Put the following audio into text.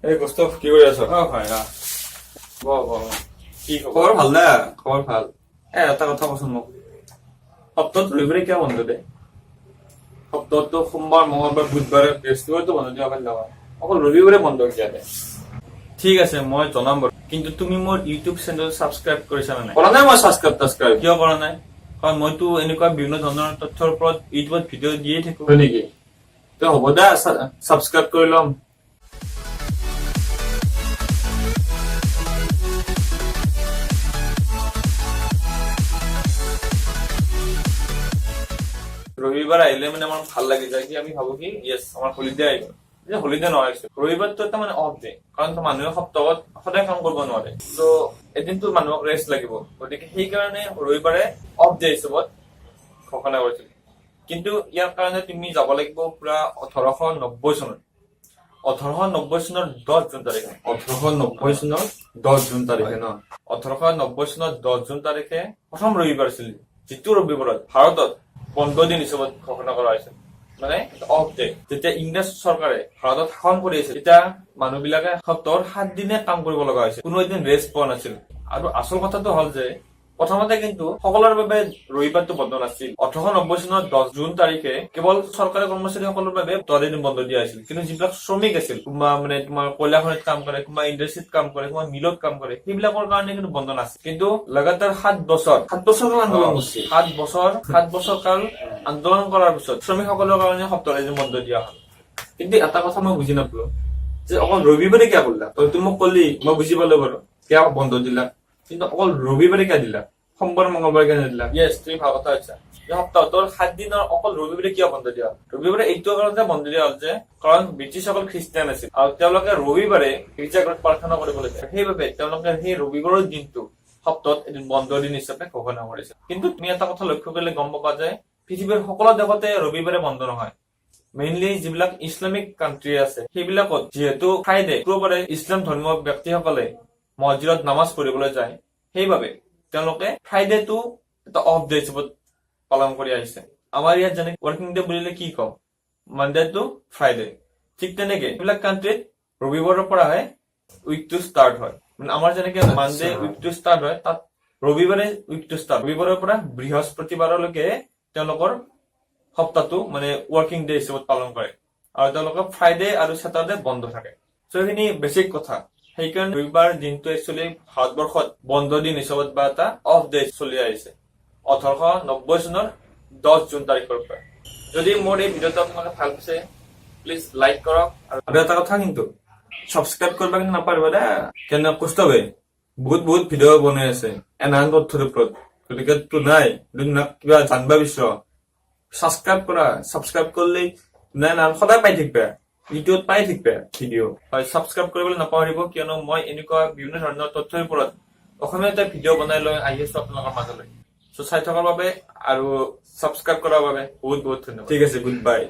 এই কৌস্তভ, কি কৰি আছ? অ ভাই, ব ব কি খবৰ? খবৰ ভাল না? খবৰ ভাল। এটা কথা কচোন মোক, সপ্তাহত ৰবিবাৰে কিয় বন্ধ দে? সপ্তাহতো সোমবাৰ, মঙলবাৰ, বুধবাৰে, বৃহস্পতিবাৰতো বন্ধ দিব পাৰিলে হয়, অকল ৰবিবাৰে বন্ধ কিয় দে? ঠিক আছে, মই জনাম বাৰু, কিন্তু তুমি মোৰ ইউটিউব চেনেল ছাবস্ক্ৰাইব কৰিছা নে নাই? কৰা নাই মই ছাবস্ক্ৰাইব তাবস্ক্ৰাইব। কিয় কৰা নাই? কাৰণ মইতো এনেকুৱা বিভিন্ন ধৰণৰ তথ্যৰ ওপৰত ইউটিউবত ভিডিঅ' দিয়ে থাকো। হয় নেকি? ত হ'ব দে, ছাবস্ক্ৰাইব কৰি ল'ম। ৰবিবাৰ আহিলে মানে আমাৰ ভাল লাগি যায় কি, আমি ভাবো কি য়েছ, আমাৰ হলিডে আহি গ'ল। যে হলিডে নহয় actually। ৰবিবাৰটো এটা মানে অফ ডে, কাৰণ মানুহে সপ্তাহত সদায় কাম কৰিব নোৱাৰে, ত' এদিনটো মানুহক ৰেষ্ট লাগিব। গতিকে সেইকাৰণে ৰবিবাৰে অফ ডে হিচাপত ঘোষণা কৰিছিল। কিন্তু ইয়াৰ কাৰণে তুমি যাব লাগিব পুৰা 1890 চনত, 1890 চনৰ 10 জুন তাৰিখে। 1890 চনৰ 10 জুন তাৰিখে ন? 1890 চনৰ 10 জুন তাৰিখে প্ৰথম ৰবিবাৰ আছিল, যিটো ৰবিবাৰত ভাৰতত বন্ধ দিন হিচাপত ঘোষণা কৰা হৈছিল, মানে অফ ডে। যেতিয়া ইংৰাজ চৰকাৰে ভাৰতত শাসন কৰি আছিল, তেতিয়া মানুহবিলাকে সপ্তাহৰ 7 দিনে কাম কৰিব লগা হৈছিল, কোনো এদিন ৰেষ্ট পোৱা নাছিল। আৰু আচল কথাটো হ'ল যে প্ৰথমতে কিন্তু সকলোৰে বাবে ৰবিবাৰটো বন্ধ নাছিল। 1890 চনৰ 10 জুন তাৰিখে কেৱল চৰকাৰী কৰ্মচাৰীসকলৰ বাবে 10 দিন বন্ধ দিয়া হৈছিল। কিন্তু যিবিলাক শ্ৰমিক আছিল, কোনোবা মানে তোমাৰ কয়লা খনিত কাম কৰে, কোনোবা ইণ্ডাষ্ট্ৰীত কাম কৰে, কোনোবা মিলত কাম কৰে, সেইবিলাকৰ কাৰণে কিন্তু বন্ধ নাছিল। কিন্তু লাগাতাৰ 7 বছৰ 7 বছৰ আন্দোলন কৰিছিল। 7 বছৰ কাল আন্দোলন কৰাৰ পিছত শ্ৰমিকসকলৰ কাৰণে সপ্তাহত এদিন বন্ধ দিয়া হ'ল। কিন্তু এটা কথা মই বুজি নাপালো যে অকল ৰবিবাৰে কিয় কৰিলা? তই মোক কলি, মই বুজি পালো বাৰু কিয় বন্ধ দিলা, কিন্তু অকল ৰবিবাৰে কিয় দিলা? সোমবাৰ, মঙলবাৰ কিয় নিদিলা? য়েছ, তুমি ভাল কথা কৈছা যে সপ্তাহটোৰ 7 দিনৰ অকল ৰবিবাৰে কিয় বন্ধ দিয়া হ'ল? ৰবিবাৰে এইটো কাৰণতে বন্ধ দিয়া হ'ল যে কাৰণ ব্ৰিটিছসকল খ্ৰীষ্টিয়ান আছিল আৰু তেওঁলোকে ৰবিবাৰে গীৰ্জাঘৰত প্ৰাৰ্থনা কৰিবলৈ যায়। সেইবাবে তেওঁলোকে সেই ৰবিবাৰৰ দিনটো সপ্তাহত এদিন বন্ধ দিন হিচাপে ঘোষণা কৰিছে। কিন্তু তুমি এটা কথা লক্ষ্য কৰিলে গম পাবা যে পৃথিৱীৰ সকলো দেশতে ৰবিবাৰে বন্ধ নহয়। মেইনলি যিবিলাক ইছলামিক কাণ্ট্ৰি আছে, সেইবিলাকত যিহেতু ফ্ৰাইডে, শুক্ৰবাৰে ইছলাম ধৰ্মীয় ব্যক্তিসকলে মছজিদত নামাজ পঢ়িবলৈ যায়, সেইবাবে তেওঁলোকে ফ্ৰাইডেটো এটা অফ ডে হিচাপত পালন কৰি আহিছে। আমাৰ ইয়াত যেনে ৱৰ্কিং ডে বুলিলে কি কওঁ, মানডে টু ফ্ৰাইডে, ঠিক তেনেকে এইবিলাক কাণ্ট্ৰিত ৰবিবাৰৰ পৰাহে উইকটো ষ্টাৰ্ট হয়। মানে আমাৰ যেনেকে মানডে উইকটো ষ্টাৰ্ট হয়, তাত ৰবিবাৰে উইকটো ষ্টাৰ্ট। ৰবিবাৰৰ পৰা বৃহস্পতিবাৰলৈকে তেওঁলোকৰ সপ্তাহটো মানে ৱৰ্কিং ডে হিচাপত পালন কৰে আৰু তেওঁলোকৰ ফ্ৰাইডে আৰু চেটাৰডে বন্ধ থাকে। চ' এইখিনি বেছিক কথা। সেইকাৰণে ৰবিবাৰ দিনটো একচুৱেলি ভাৰতবৰ্ষত বন্ধ দিন হিচাপত বা এটা অফ ডে চলি আহিছে 1890 চনৰ 10 জুন তাৰিখৰ পৰা। যদি মোৰ এই ভিডিঅ'টো আপোনালোকে ভাল পাইছে, প্লিজ লাইক কৰক আৰু আৰু এটা কথা কিন্তু, ছাবস্ক্ৰাইব কৰিব কিন্তু নাপাহৰিব দে। কেনে কৌস্তভে বহুত বহুত ভিডিঅ' বনাই আছে এনাহান তথ্যৰ ওপৰত। গতিকে তো নাই যদি কিবা জানিব বিচাৰ, ছাবস্ক্ৰাইব কৰা। ছাবস্ক্ৰাইব কৰিলে নাই না সদায় পাই থাকিবা, ইউটিউবত পাই থাকিবা ভিডিঅ'। হয়, ছাবস্ক্ৰাইব কৰিবলৈ নাপাহৰিব, কিয়নো মই এনেকুৱা বিভিন্ন ধৰণৰ তথ্যৰ ওপৰত অসমীয়াতে ভিডিঅ' বনাই লৈ আহি আছো আপোনালোকৰ মাজলৈ। চ' চাই থকাৰ বাবে আৰু ছাবস্ক্ৰাইব কৰাৰ বাবে বহুত বহুত ধন্যবাদ। ঠিক আছে, গুড বাই।